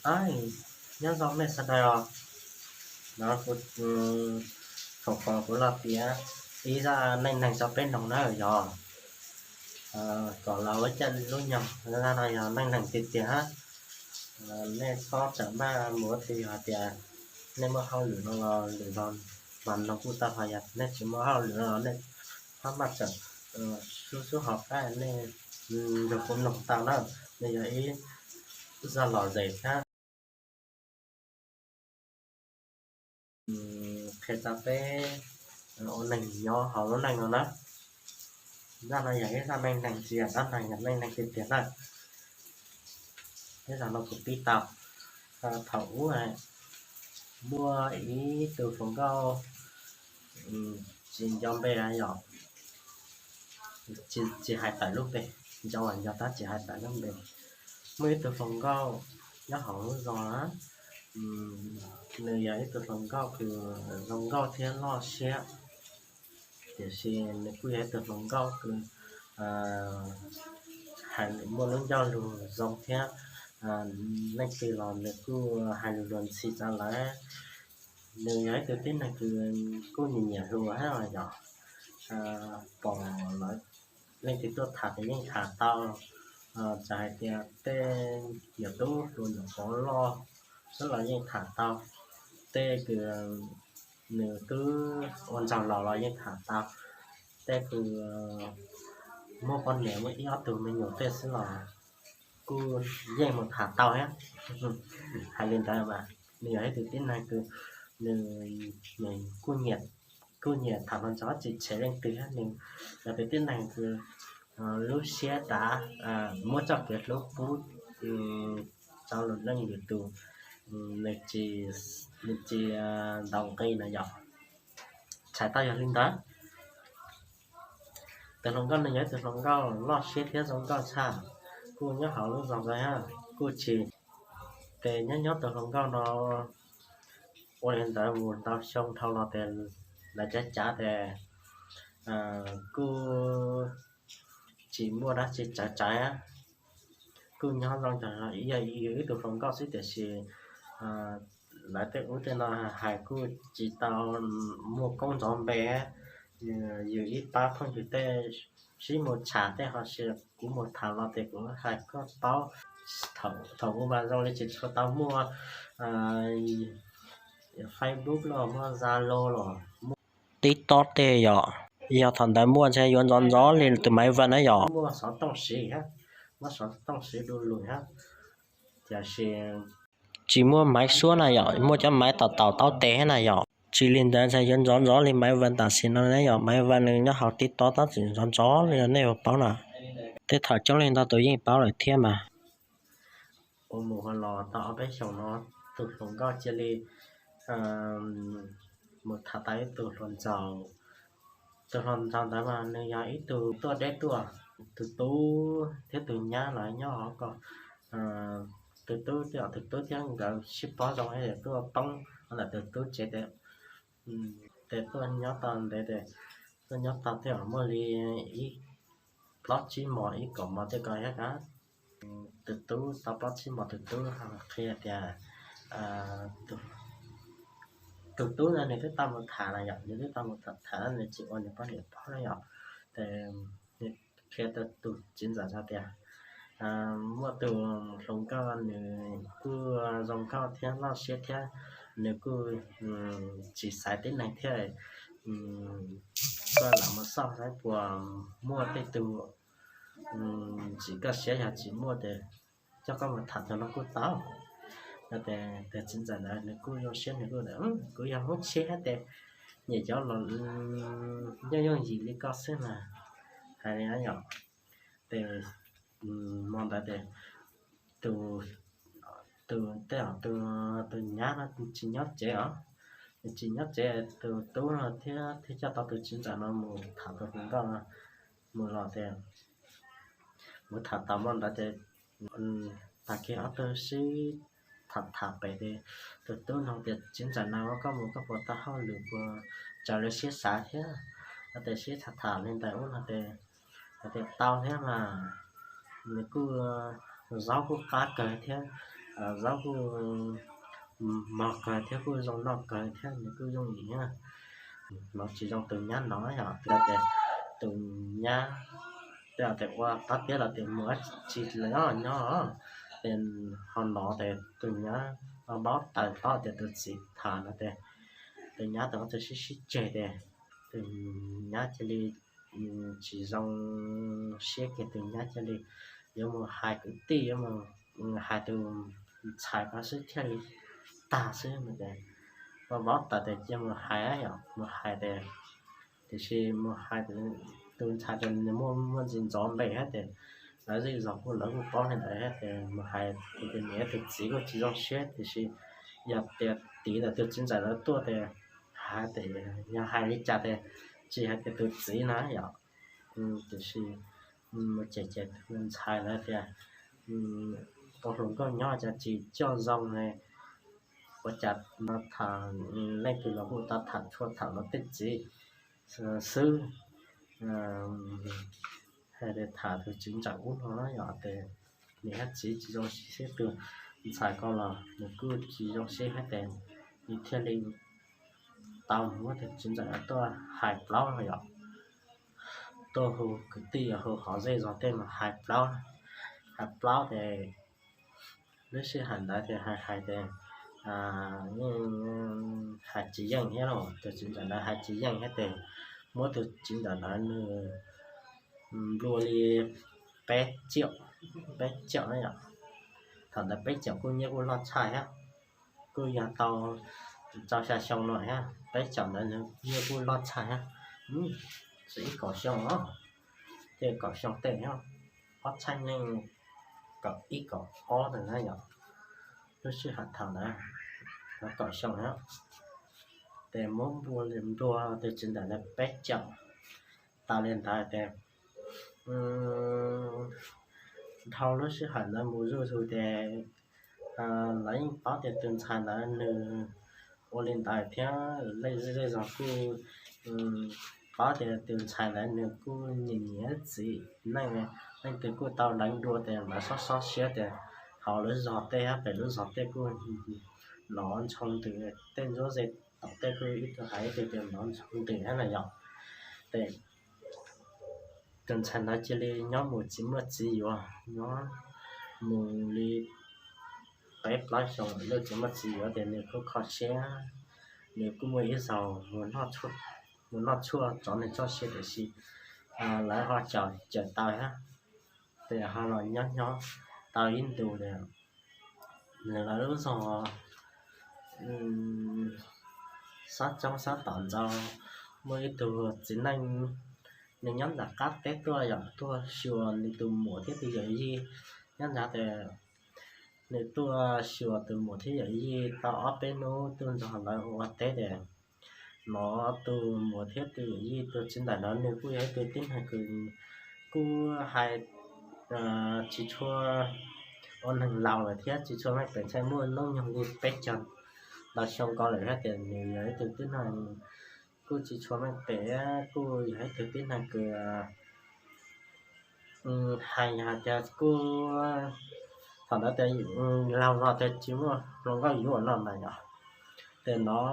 Aib, nyob zoo nej sawv daws os. No kuv, thaum qhov kuv los piav ib zaj neej neeg rau peb mloog na yog, kom los ua caj lub nyoog. Zaj no yog neej neeg tiag tiag hab. Nej txhob tawm maj mus ua twg, yog hais tias nej muaj hauj lwm no los lwm los mas mloog kuj tau, ho yog nej tsis muaj hauj lwm no los nej txhob maj tawm, sub sub hauv qab nej nrog kuv mloog tau na. Nws yog ib zaj lom zem thiab qhia rau peb ua neeg nyob hauv lub neej no na. Zaj no yog ib zaj neej neeg, tsis yog dab neeg, yog neej neeg tiag tiag na. Ib zaj no kuv pib tau. Thaum ub muaj ib tug hluas nkauj, tsis nco npe yom, tsis hais tawm lub npe, nco los nco tab tsis hais tawm lub npe. Muaj ib tug hluas nkauj nyob hauv lub zos na, nws yog ib tug hluas nkauj kws zoo nkauj thiab loj siab, tiam sis nws kuj yog ib tug hluas nkauj kws hais muaj lub ncauj lus zoo thiab, leej twg los nws kuj hais lus luag ntxhi rau lawv. Nws yog ib tug tib neeg kws kuj nyiam nyiam hluas hab yom, pom lawv leej twg tuaj tham ces yeej tham tau, txawm hais tias tej nyuam tub hluas nyuam qhuav loj xwb los yeej tham tau, tej kws nws twb ua ntxaug laus los yeej tham tau, tej kws muaj poj niam muaj ib ob tug me nyuam tej xwb los kuj yeej mus tham tau thiab. Hais li ntawd mas nws yog ib tug tib neeg kws nws kuj nyiam tham hluas nraug, tsis tshev leej twg thiab. Nws yog tus tib neeg kws lub siab dav, muab txoj kev hlub pub rau lwm leej lwm tus, nws tsis ntaus nqi na yom. Txhais tau yog li ntawd. Tus hluas nkauj nws yog ib tug hluas nkauj loj siab thiab zoo nkauj tshaj, kuj nyob hauv lub zos ntawd thiab kuj tsis, ces nyob nyob tus hluas nkauj no ua li ntawd mus ntau xyoo dhau los ces lawv cav cav ces kuj tsis muaj dab tsi tsawv tsawv, kuj nyob zoo yog ib tug hluas nkauj xwb tiam sis lawv tej ub tej no hais kuj tsis tau muaj koob nrov npe. Yus ib pab phooj ywg tej sib mus tsham tej ho sis kuv mus tham los ces kuv hais koj paub. Thaum ub mas zoo li tsis tshua tau muaj Facebook los muaj Zalo los muaj TikTok tej yom. Yog thaum ntawd muaj ntshe yuav ntxov ntxov li tus maiv vaj na yom. Muaj xov tooj siv thiab, muaj xov tooj siv du lug thiab, tiam sis tsis muaj maiv suab na yom, muaj cov maiv taum taum taub tes thiab na yom. Tsis li ntawd ntshe yuav ntxov ntxov li maiv vaj tam sim no ne yom. Maiv vaj nws nyob hauv TikTok tab sis ntxov ntxov li nej yuav paub na. Tej thaum coob leej ntau tus yeej paub lawm thiab mas. Ua mus ua los tau ob peb xyoos no, tus hluas nkauj cia li mus tham tau ib tug hluas nraug. Tus hluas nraug ntawd mas nws yog ib tug tuaj deb tuaj, tus tub thiab tus nyab los nyob hauv ko. Tus tub, tus tub thiab nkawd sib paub zoo es tuaj poob ntawm tus tub tsev, ces tuaj nyob tau ntev, tuaj nyob tau tej zaum muaj li ib plaub tsib hmos, ib kaum hmos tej ko thiab. Tus tub tau plaub tsib hmos, tus tub qhia tias tus tub ntawd nws twb tau mus tham na yom, nws twb tau mus tham, nws tsis ua nws poj niam paub na yom. Ces nws qhia rau tus txiv ntxawm hais tias muaj tus hluas nkauj nws kuj zoo nkauj thiab loj siab thiab, nws kuj tsis xaiv tib neeg thiab, koj lam mus xauj saib puas muaj tej tug tsis nkag siab, yog tsis muaj ces coj koj mus tham tus no kuj tau. Tes txiv ntxawm ntawd nws kuj zoo siab, nws kuj tias kuv yog hmoob tshiab tes nyiam cov los yooj yooj yim li koj xwb mas, hais li yom. Tes hmo ntawd tes tus, tus tej zaum tus nyab no tsis nyob tsev os, nws tsis nyob tsev, tus tub no thiab thiaj coj tau tus txiv ntxawm no mus tham tus hluas nkauj no. Mus los ces mus tham tau hmo ntawd ces tag kis ob tug sib tham tham pem ces tus tub nug tias txiv ntxawm na, koj mus koj puas tau hauj lwm, puas raws li siab xav thiab? Tes sib tham tham li ntawd ub no tes hais tias tau thiab mas, nws kuj zaub kuj qab kawg thiab, Zaub kuj mog kawg thiab kuj zoo noj kawg thiab nws kuj yooj yim thiab. Nov tsis zoo tus nyab no yom, tias tus nyab, tej tias ua pab tiab los tias mus dab tsi los nyob, ces ho nov tias tus nyab paub tawm plaub tias tus txiv tham no ces tus nyab tus txiv sib sib tseg ces tus nyab cia li tsis zoo siab kiag, tus nyab cia li yuav mus hais kwv tij, yuav mus hais tus ntxhais ko xwb thiaj li tag xwb no ces paub tawm tias cia mus hais, yog mus hais tias, tiam sis mus hais tus ntxhais tias nws muaj muaj ntsis ntxov npe thiab ces lawv zej zog kuj lawv kuj paub li ntawd thiab ces mus hais tias nws tus txiv kuj tsis zoo siab, tiam sis yog tias tiv ntawm tus txiv ntxawm lawv tuaj ces hais tias, yog hais li cas ces tsis hais tias tus txiv na yom, tiam sis mus ces ces tus ntxhais lawv tias tau hluas nkauj nyob cas tsis coj zoo ne, ua cas no tham leej twg los kuj tau tham tshua tham luag tej txiv xwb, hais tias tham tus txiv ntxawm ub no yom, ces nws thiab txiv tsis zoo siab, tus ntxhais ko los nws kuj tsis zoo siab thiab ces nws thiaj li tau mus muab tus txiv ntxawm tuaj hais plaub no yom, tuaj hu kwv tij hu hauv zej zog tej mus hais plaub, hais plaub ces lub sij hawm ntawd ces hais hais ces hais tsis yeej thiab los tus txiv ntxawm ntawd hais tsis yeej thiab ces muab tus txiv ntxawm ntawd nws nplua li peb caum, peb caum na yom, thaum ntawd peb caum kuj nyiaj kuj loj tshaj thiab, kuj yog tau rau xya xyoo no thiab, peb caum ntawd nws nyiaj kuj loj tshaj thiab, txij ib kaum xyoo os, ces kaum xyoo tej thiab, ob txhiab nees nkaum ib kaum ob ntawd na yom, lub sij hawm thaum ntawd kaum xyoo thiab, ces muab nplua li nplua tus txiv ntxawm ntawd peb caum tas li ntawd ces dhau lub sij hawm ntawd mus zuj zus ces lawv yeej paub tias tus ntxhais ntawd nws ua li ntawd thiab, leej zej zog kuj paub tias tus ntxhais ntawd nws kuj nyiam nyiam txiv neej, leej twg kuj tau deev dua ces lawv xob xob siab tias hauv lub zog tej thiab pem lub zog tej kuj nov ntshoo ntws, tej ntsuab ze tom tej kuj ib tug hais ib tug tias nov ntshoo ntws thiab na yom, ces tus ntxhais ntawd cia li nyob mus tsis muaj txiv yuav, nyob mus li peb plaub xyoo lawm tsis muaj txiv yuav ces nws kuj kho siab, nws kuj muaj ib zaug mus noj tshuaj tsov nws txoj sia tiam sis lawv ho caum cawm tau thiab, ces ho los nyob nyob tau ib ntus li nws lawv lub zog sab coob sab tom ntxov, muaj ib tug txiv neej, nws nyob nram qab teb tuaj yom, tuaj xyuas nws tus muam thiab tus yawm yij, nyob nrad ces nws tuaj xyuas tus muam thiab yawm yij tau ob peb hnub tuaj nrog lawv ua teb ces hnov tus muam thiab tus yawm yij tus txiv ntawm no nws kuj yog ib tug tib neeg kws kuj hais tsis tshua ua neeg laus lawm thiab tsis tshua meej pem, ntshe muaj hnub nyoog li peb caug ntau xyoo ko lawm thiab tias nws yog ib tug tib neeg kuj tsis tshua meej pem, kuj yog ib tug tib neeg kws hais hais tias kuj thaum ntawd tias laug los tias tsis muaj hluas nkauj yuav no mas yom, ces hnov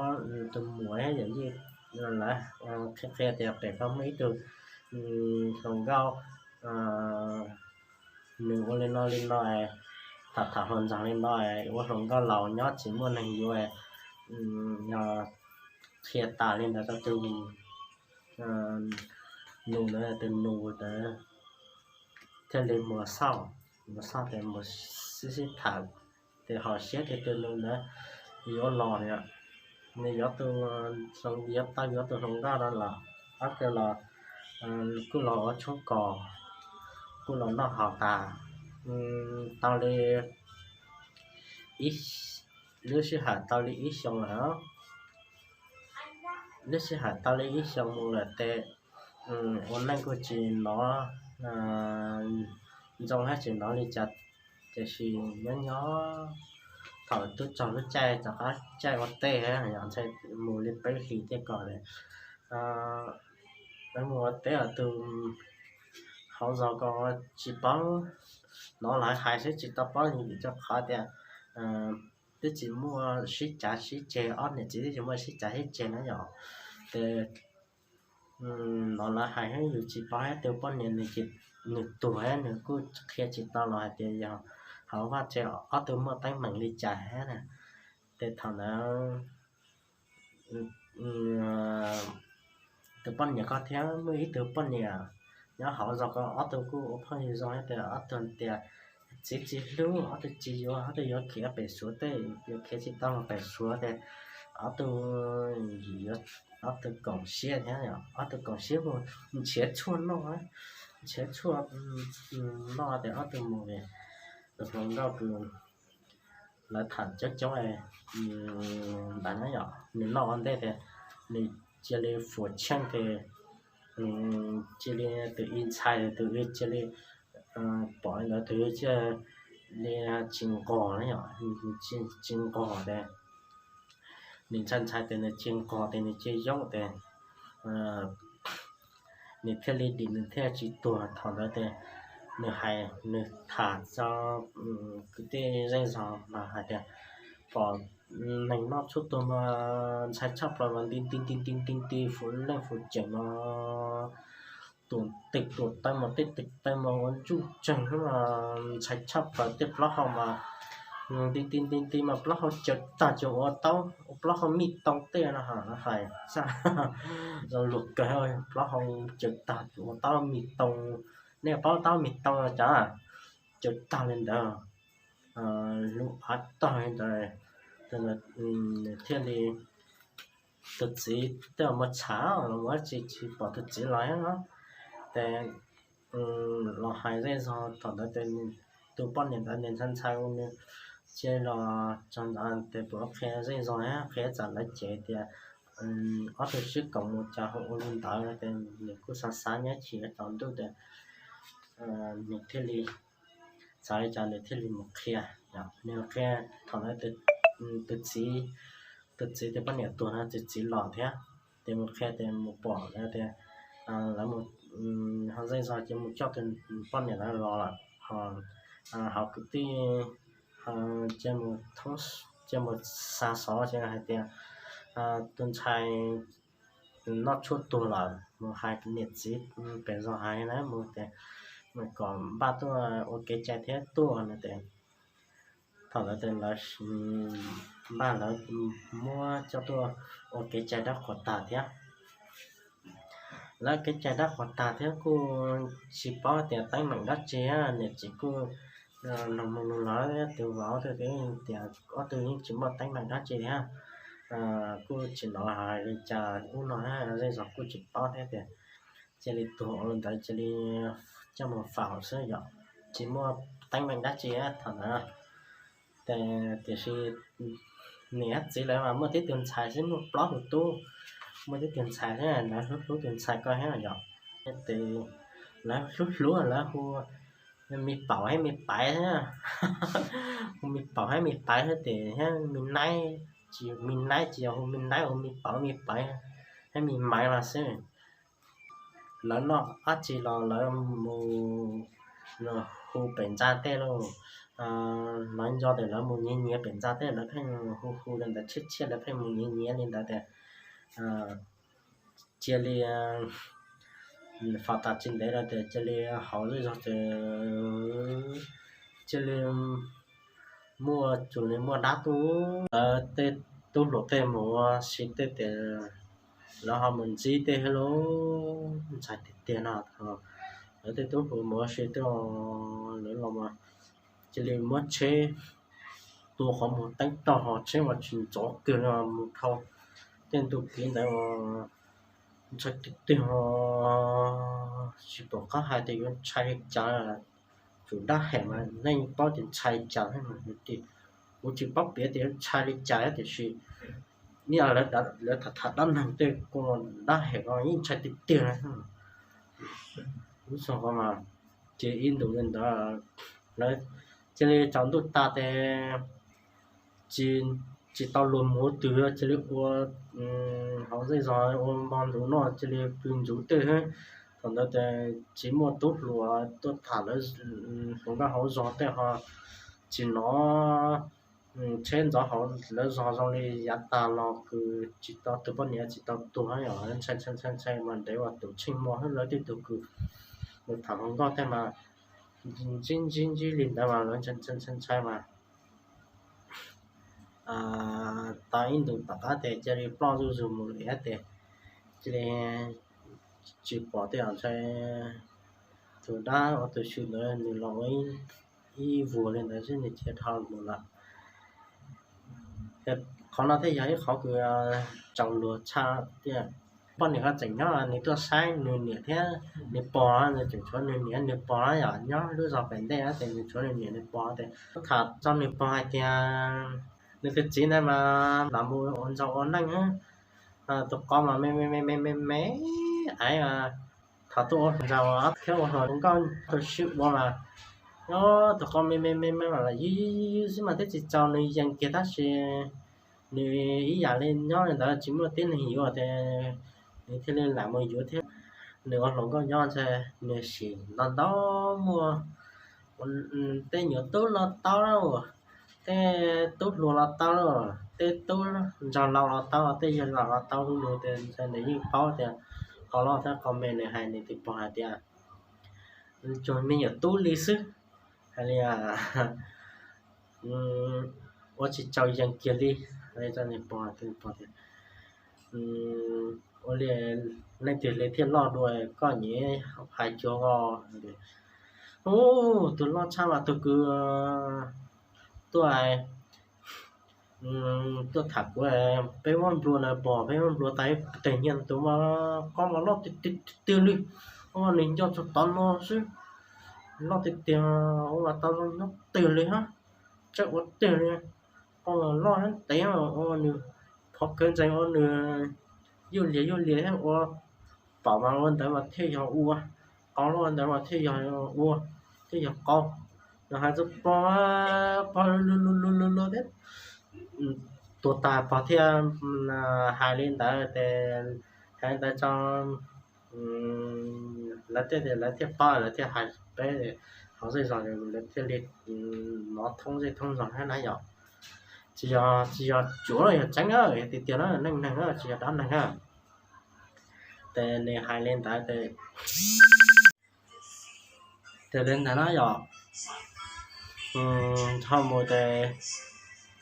tus muam thiab yawm yij lawv qhia qhia tias pem ko muaj ib tug hluas nkauj, nws ua li no li no, tham tham hluas nraug li no, ua hluas nkauj laus nyob tsis muaj neeg yuav, yog qhia tas li ntawd rau tus nus ntawd, tus nus ntawd thiaj li mus xauj, mus xauj ces mus sib sib tham, ces ho siab tias tus nus ntawd yuav los, nws yuav tus, yuav tau yuav tus hluas nkauj no los, ob tug los kuj los ua tshoob kos, kuj los noj haus tas tau li ib, lub sij hawm tau li ib xyoo lawm. Lub sij hawm tau li ib xyoo mus lawm ces ua neej kuj tsis nov ntsoov thiab tsis nov li cas, tiam sis nyob nyob thaum twb txog lub caij rov qab caij ua teb, yog ntshe mus li peb hlis tej ko lawm, lawv mus ua teb os, tus hauv zos ko tsis paub, hnov lawv hais xwb tsis tau paub vim rau qhov tias twb tsis muaj sib cav sib ceg, ob niam txiv twb tsis muaj sib cav sib ceg na yom. Ces no lawv hais yus tsis paub thiab, tus poj niam nws tuag thiab nws kuj qhia tsis tau los hais tias yog hauv vaj tsev ob tug muaj teeb meem li cas thiab na. Ces thaum ntawd tus poj niam ko thiab muaj ib tug poj niam nyob hauv zos ko, ob tug kuj ua phooj ywg zoo thiab tias ob tug tias txiv tsis hlub, ob tug tsis yuav, ob tug yuav khiav pem Suav tej, yuav khiav tsis tau los pem Suav ces ob tug, ob tug koom siab thiab, ob tug koom siab mus nrhiav tshuaj noj, nrhiav tshuaj noj ces ob tug mus, tus hluas nkauj kws lawv tham coob coob ntawd na yom, nws noj ua ntej tias nws cia li fuam tsheej ces cia li tus ib ntshai, tus ib cia li pom li ntawd, tus ib cia li tsis nqos na yom, tsis nqos ces nws ntshai ntshai ces nws tsis nqos ces nws cia li yoob ces nws thiaj li dim, nws thiaj tsis tuag. Thaum ntawd ces nws hais, nws tham txog kwv tij zej zog mas hais tias pom neeg noj tshuaj tuag mas ntshai tshaj plaws mas nti nti nti nti nti nti, fuv leej fuv ceem mas tuam tes tuam taw mas tej tes taw mas ua ntsuj tseeg mas ntshai tshaj plaws, tej plaub hau mas nti nti nti nti mas plaub hau cawv tag ces ua tau, ua plaub hau mij tau tej no hais, zoo luag kawg, plaub hau cawv tag ces ua tau mij tau. Nej paub tau mij tau cas? Cawv tag li ntawd, lub av tag li ntawd, thiaj li tus txiv twb muaj tshav los mus tsis tsis pom tus txiv los thiab no. Ces los hais zej zog thaum ntawd ces tus poj niam ntawd nws ntshai ntshai, nws cia li los txog ntawd ces pom qhia zej zog thiab qhia txog lawv cev tias ob tug sib koom mus cas hu ua li ntawd ces nws kuj xav xav nyob chim tsaus ntuj tias nws thiaj li xav li cas nws thiaj li mus qhia. Nws qhia thaum ntawd tus txiv, tus txiv tus poj niam tuag no tus txiv los thiab, ces mus qhia ces mus pom lawv tias lawv mus ho zej zog ces mus coj tus poj niam ntawd los lawm, hauv kwv tij cia mus xa xov ces hais tias tus ntxhais noj tshuaj tuag lawm, mus hais niam txiv pem zos hais na, mus tias kom npaj tuaj ua kev cai thiab tuaj no ces thaum ntawd ces lawv npaj lawv muab coj tuaj ua kev cai dab qhuas tag thiab. Lawv kev cai dab qhuas tag thiab kuj tsis paub tias teeb meem dab tsi, niam txiv kuj nug mus nug los tus vauv tias ob tug yeej tsis muaj teeb meem dab tsi thiab, kuj tsis hnov hais li cas ub no, zej zog kuj tsis paub thiab tias cia li tuag ua li ntawd cia li coj mus faus xwb yom, tsis muaj teeb meem dab tsi thaum ntawd. Ces tiam sis niam txiv lawv mas muaj tib tug ntxhais xwb, muaj plaub tus tub, muaj tib tug ntxhais thiab lawv hlub hlub tus ntxhais ko thiab yom. Ces lawv hlub hlub lawv hu me paum thiab me paiv thiab, hu me paum thiab me paiv thiab ces thiab me naib, tsis me naib, tsis yog hu me naib, hu me paum me paiv thiab me maiv los xwb. Lawv noj dab tsi los lawv mus hu pem ntxa tej lauj, hnov nco tias lawv mus nyiav nyiav pem ntxa tej, lawv pheej hu hu li ntawd, tshiab tshiab lawv pheej mus nyiav nyiav li ntawd tias cia li faus tas tsis ntev no tias cia li hauv zej zog ces cia li muaj, tsuas li muaj dab tuaj, lawv tej tub hluas tej mus ua si tej tias lawv ho mus ntsib tej thiab lauj, ntshai tiag tiag no. Lawv tej tub hluas mus ua si tej, lawv los cia li muab tsheb tua qhov muag teeb tog ho tsheb mas tsis ntxov kiag li mus dhau tej ntu kev ntawd, ntshai tiag tiag, tsis pom qab hais tias yuav ntshai li cas. Tsum dab hem mas nej paub tias ntshai li cas thiab mas, kuv tsis paub piav tias yuav ntshai li cas tiam sis ib yam lawv tham tham dab neeg tej kuj dab hem no yeej ntshai tiag tiag li. Lub xyoo ko mas ces ib ntus li ntawd lawv cia li tsaus ntuj tas ces tsis tau luag mus ua twg, cia li ua hauv zej zog ua npog ntxuv noj, cia li pw ntxuv tej xwb. Thaum ntawd ces tsis muaj tub hluas tuaj tham lawv hluas nkauj hauv zos tej ho tsis hnov Tsheb ntxov hauv lawv zog zoo li yav tag los kws tsis tau, tus poj niam tsis tau tuag, ntshai ntshai ntshai mas ntev ua tus tsheej muag lawv tej tug kws mus tham hluas nkauj tej mas ntsib ntsib ntsib li ntawd mas lawv ntshai ntshai ntshai mas tau ib ntus tom qab tes cia li ploj zuj zus mus lawm thiab tes cia li tsis pom tej ntshai. Tus dab ua tus xyw ntawd nws los ua ib vuag li ntawd xwb nws cia li dhau mus lawm. Qhov no thiaj yog ib qhov kws tsaus luag tshaj tias poj niam ko tseem nyob nws tuaj saib nws niam thiab nws pog, nws tseem tshuav nws niam nws pog yom, nyob lub zos pem ntej ces nws tshuav nws niam nws pog tes tham txog nws pog hais tias nws tus txiv ntawd mas lam mus ua nraug ua neej, tus qau mas me me me me me me, aiv, thaum tuaj ua nraug thiab ua hluas nkauj tus sib ua mas tus qau me me me me mas yws yws yws xwb mas twb tsis txaus nws yees kiag tab sis nws ib yam li nyob li ntawd tsis muaj tib neeg yuav tes nws thiaj li lam mus yuav thiab. Nws ua hluas nkauj nyob ntshe nws sim ntau ntau muaj tej nyuam tub los tau, tej tub hluas los tau, tej tub ntxhais laus los tau, tej yawg laus los tau, lug tes ntshe nws yeej paub tias qau loj thiab qau me. Nws hais nws tus pog hais tias tsuas me nyuam tub li xwb, hais li ua tsis txaus yees kiag li. Hais li rau nws pog tias ua li leej twg li thiaj loj dua koj nyiam hais cuag os. Ub, tus loj tshaj mas tus kws tuaj tuaj tham kuv, peb muab nplua na pog, peb muab nplua tau ib teg nyiaj tus mas qau mas loj tiag tiag li, ua nws nco txog tod no xwb, loj tiag tiag, ua tau zoo nyob tiag li hab, tseem ua tiag li. Qau mas loj hab ntev, ua nws phov kawg ntsees, ua nws yuj lias yuj lias thiab ua pom mas ua ntawd mas thiaj yog ua, qau loj ntawd mas thiaj yog ua, thiaj yog qau. Nws hais txog pog, pog lug lug lug lug thiab tuag tag pog thiaj hais li ntawd tes, hais li ntawd tso lawv thiaj, lawv thiaj paub, lawv thiaj hais peb hauv zej zog, lawv thiaj li nov thoob zej thoob zog hab na yom. Tsis yog, tsis yog cuav los yog tseeb, yog tiag tiag na, neej neeg tsis yog dab neeg na. Ces nws hais li ntawd ces tiag li ntawd na yom. Dhau mus ces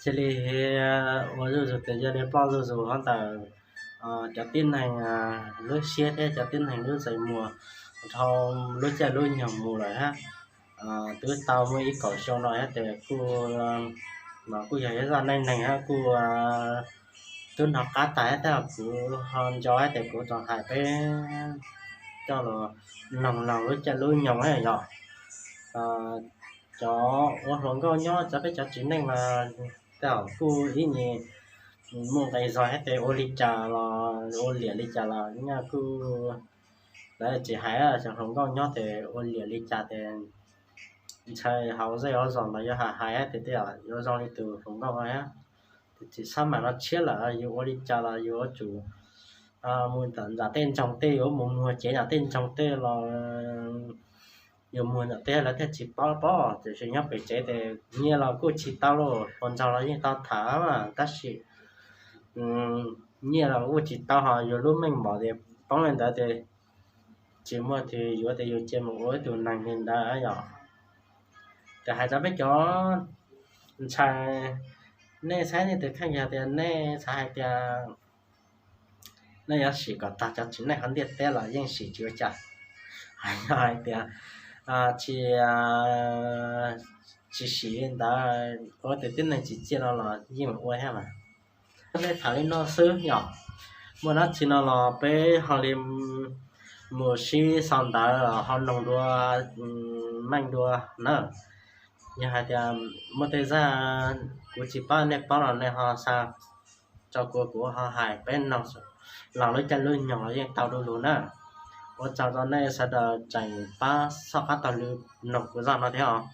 cia li ua zuj zus tes cia li ploj zuj zus hov ntawm cov tib neeg lub siab thiab cov tib neeg lub ntsej muag dhau lub caij lub nyoog mus lawm hab. Twb tau muaj ib kaum xyoo no hab tes kuj, no kuj yog ib zaj neej neeg hab kuj twb hnov qab tag hab tes kuv ho nco hab tes kuv tau hais peb coj los noog laug lub caij lub nyoog yom. Cov ua hluas nkauj nyob cov peb cov txiv neej mas tej zaum kuj ib nyuag muaj nqi zog hab tes ua li cas los ua liam li cas los nyaj kuj lawv tsis hais, cov hluas nkauj nyob tes ua liam li cas tes ntshai hauv zej hauv zos los yuav hais hais hab tes tej zaum yuav zoo li tus hluas nkauj hab. Tes tsis xab mam no tshiab lawm, yus ua li cas los yus yuav tsum mus nram tej ntsoog tej, yuav mus muag cev nram tej ntsoog tej los yus muag nram tej lawv thiaj tsis paub paub. Tiam sis nyob pem tsev tes nyiaj los kuj tsis tau lauj, hluas nraug los yeej tau tham mas tab sis nyiaj los kuj tsis tau, ho yus lub meej mom tes poob li ntawd tes tsis muaj twg yuav tes yus cia mus ua ib tug neeg li ntawd yom. Ces hais rau peb cov ntxhais, nej saib nej tus kheej yog tias nej xav hais tias nej yuav sim kom tag cov txiv neej hauv ntiaj teb los yeej sim tsis ua cas. Yog hais tias tsis, tsis sim li ntawd, ua tus tib neeg tsis ciaj no los yeej ua thiab mas. Nej tham li no xwb yom. Muaj dab tsi no los peb ho li mus sib sau ntawv ho noog dua meej dua na. Yog hais tias muaj tej zaj kuv tsis paub nej paub los nej ho xa rau kuv, kuv ho hais peb noog. Los lub caij lub nyoog los yeej tau du lug na. Ua tsaug rau nej sawv daws tseem pab soj qab taug lw noog kuv zaj no thiab os.